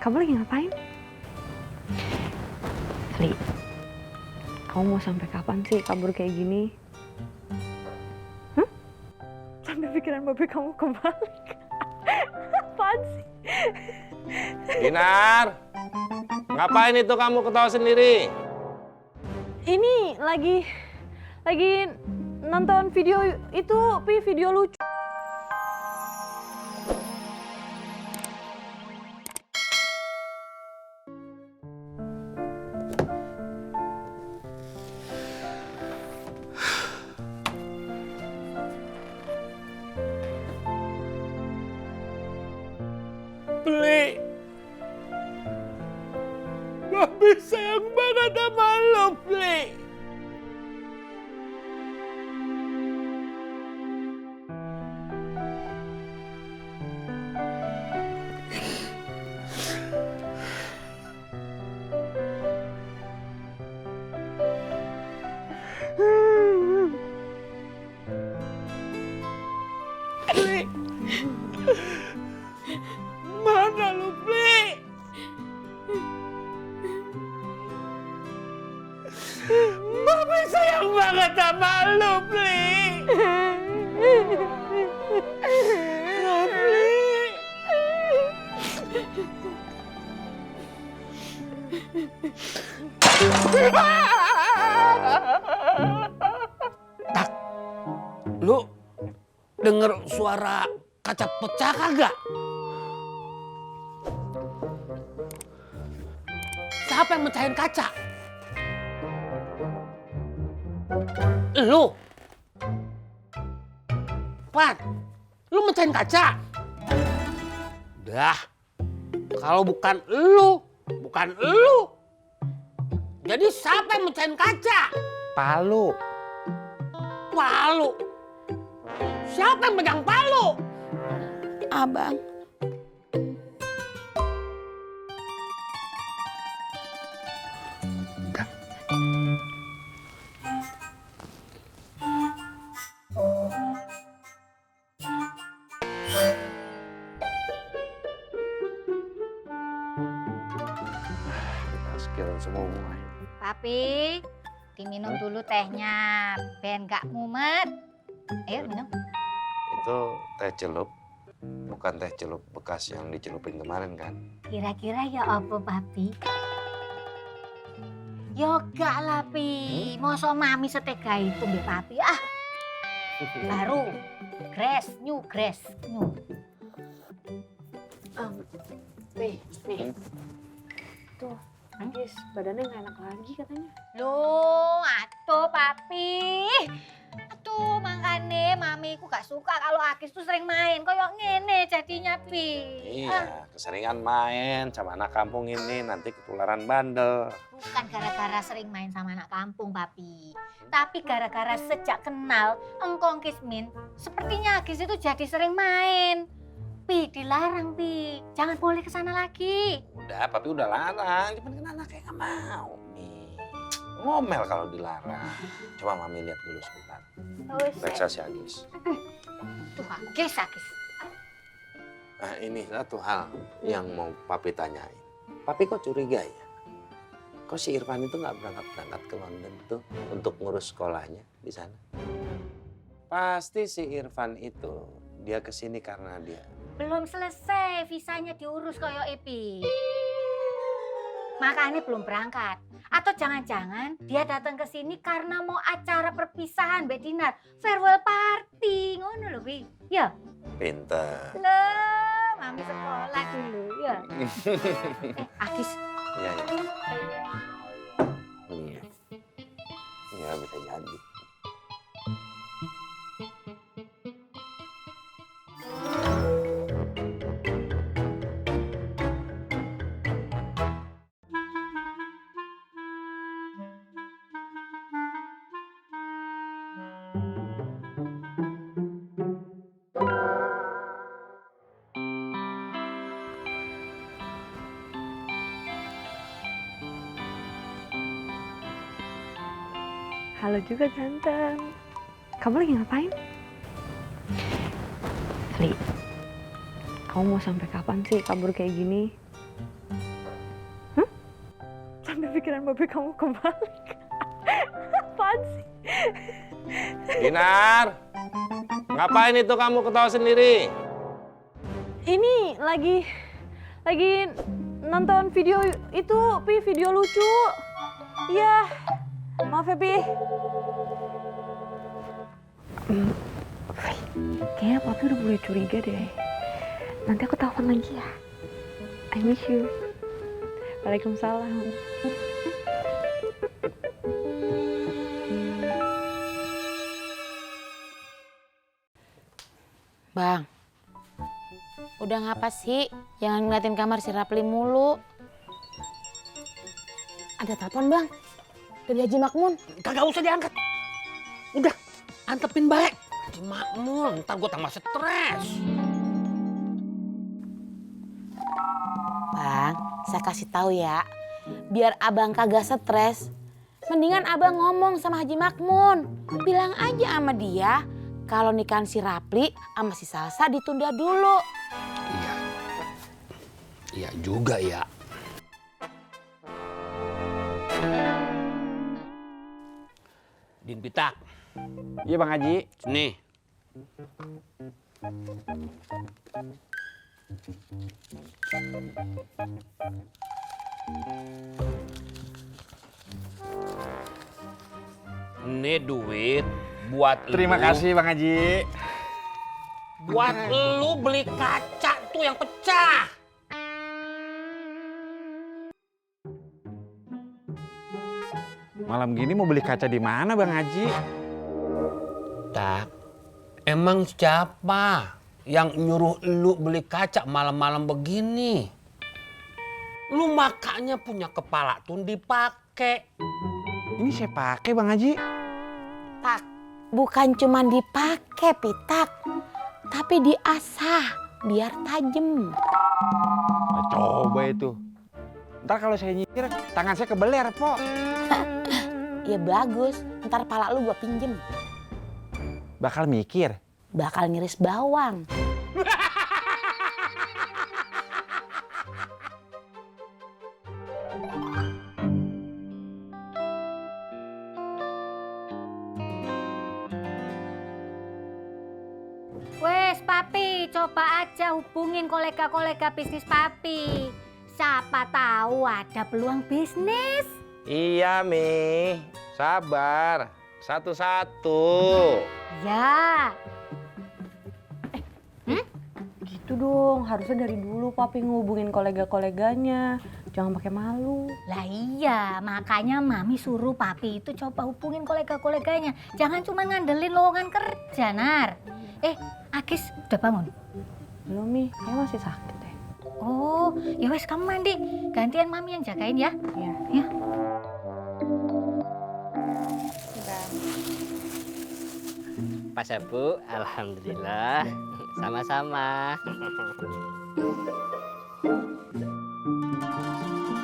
Kamu lagi ngapain? Li, kamu mau sampai kapan sih kabur kayak gini? Hah? Sampai pikiran babe kamu kebalik. Apaan sih? Dinar, ngapain itu kamu ketawa sendiri? Ini lagi nonton video itu, video lucu. Beli. Babi sayang banget sama lo, Beli. Beli. Mana lu, Bli? Babi sayang banget sama lu, Bli. Bli. Tak, lu denger suara kaca pecah kagak? Siapa yang mecahin kaca? Lu. Pat, lu mecahin kaca? Dah, kalau bukan lu. Jadi siapa yang mecahin kaca? Palu. Siapa yang pegang palu? Abang. Sekian semua. Papi, diminum dulu tehnya, ben gak mumet. Ayo minum. Itu teh celup, bukan teh celup bekas yang dicelupin kemarin kan? Kira-kira ya apa, Papi? Yoga lah, Pi. Masa mami setega itu, Mbak Papi. Ah, baru. New grass. Nih. Tuh, Agis, badannya nggak enak lagi katanya. Loh, atuh Papi. Atuh, makanya mamiku gak suka kalau Agis tuh sering main. Kayak ngene jadinya, Pi. Iya, keseringan main sama anak kampung ini nanti ketularan bandel. Bukan gara-gara sering main sama anak kampung, Papi. Tapi gara-gara sejak kenal engkong Kismin, sepertinya Agis itu jadi sering main. Pi, dilarang, Pi. Jangan boleh kesana lagi. Udah, papi udah larang, cuman kan anaknya nggak mau nih. Ngomel kalau dilarang. Coba mami lihat dulu sebentar. Periksa si Agis. Tuh, Agis. Nah, ini satu hal yang mau papi tanyain. Papi kok curiga ya? Kok si Irfan itu nggak berangkat ke London tuh untuk ngurus sekolahnya di sana? Pasti si Irfan itu dia kesini karena dia Belum selesai visanya diurus koyo Epi. Makanya belum berangkat. Atau jangan-jangan dia datang ke sini karena mau acara perpisahan Mbak Dinar. Farewell party. Ngono lho, Pi. Ya. pinter. Loh, mami sekolah dulu ya. Agis. Iya. Iya, bisa jadi. Halo juga, ganteng. Kamu lagi ngapain? Li, kamu mau sampai kapan sih kabur kayak gini? pikiran babe kamu kebalik. Apaan sih? Dinar, ngapain itu kamu ketawa sendiri? Ini lagi nonton video itu, Pi, video lucu. Iya, maaf ya, Pi. Kayaknya Papi udah mulai curiga deh. Nanti aku telepon lagi ya. I miss you. Waalaikumsalam. Bang, udah ngapa sih? Jangan ngeliatin kamar si Rapli mulu. Ada telepon, Bang, dari Haji Makmun. Kagak usah diangkat. Udah, antepin baik. Haji Makmun, ntar gue tambah stres. Bang, saya kasih tahu ya, biar abang kagak stres, mendingan abang ngomong sama Haji Makmun. Bilang aja sama dia kalau nikahan si Rapli sama si Salsa ditunda dulu. Iya. Iya juga ya. Din Pitak. Iya Bang Haji. Nih. Ini duit buat Terima kasih Bang Haji. Buat lu beli kaca tuh yang pecah. Malam gini mau beli kaca di mana Bang Haji? Tak. Emang siapa yang nyuruh lu beli kaca malam-malam begini? Lu makanya punya kepala tuh dipakai. Ini saya pakai Bang Haji. Tak, bukan cuma dipakai, Pitak, tapi diasah biar tajem. Nah, coba itu. Ntar kalau saya nyikir, tangan saya kebeler, Po. Ya bagus, ntar pala lu gua pinjem. Bakal mikir. Bakal ngiris bawang. Wes, Papi, coba aja hubungin kolega-kolega bisnis Papi. Siapa tahu ada peluang bisnis. Iya, Mi. Sabar. Satu-satu. Ya. Gitu dong, harusnya dari dulu Papi ngehubungin kolega-koleganya. Jangan pakai malu. Lah iya, makanya Mami suruh Papi itu coba hubungin kolega-koleganya. Jangan cuma ngandelin lowongan kerja, Nar. Agis udah bangun? Belum, Mi. Kayaknya masih sakit deh. Oh, ya wes kamu mandi. Gantian Mami yang jagain ya. Iya. Ya. Pas ya Bu, alhamdulillah. Sama-sama.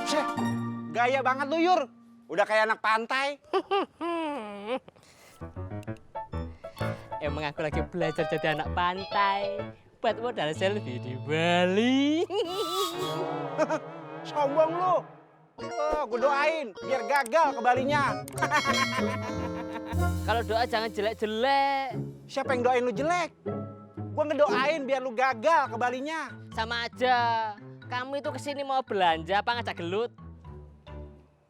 Syeh, gaya banget lu, Yur. Udah kayak anak pantai. Emang aku lagi belajar jadi anak pantai. Buat modal selfie di Bali. Sombong lu. Gue doain biar gagal ke Balinya. Kalau doa jangan jelek-jelek. Siapa yang doain lu jelek? Gue ngedoain biar lu gagal ke Balinya. Sama aja. Kamu itu kesini mau belanja apa ngajak gelut?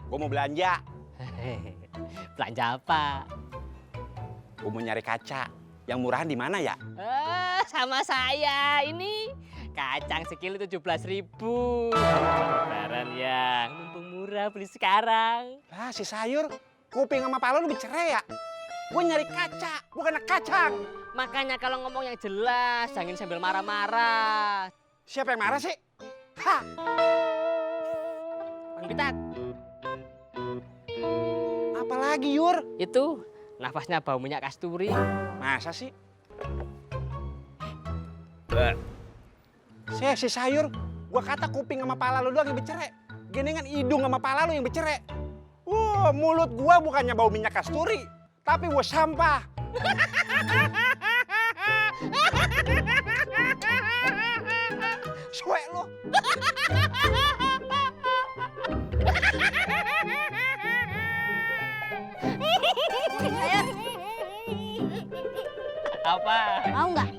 Gue mau belanja. Belanja apa? Gue mau nyari kaca. Yang murahan di mana ya? Sama saya. Ini kacang sekilo 17.000. Lebaran ya. Mumpung murah beli sekarang. Lah si sayur, kuping sama pala lu bercerai ya? Gue nyari kaca, bukan kacang. Makanya kalau ngomong yang jelas, jangan sambil marah-marah. Siapa yang marah sih? Hah! Bang Pitak, Apalagi Yur? itu nafasnya bau minyak kasturi. Masa sih? Si sayur, gua kata kuping sama pala lu doang yang bercerai. Gini kan hidung sama pala lu yang bercerai. Mulut gua bukannya bau minyak kasturi, tapi gua sampah. Suek lu. Apa? Mau nggak?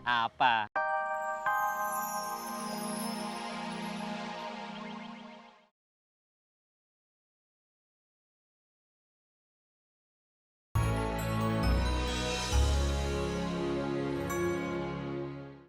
Apa?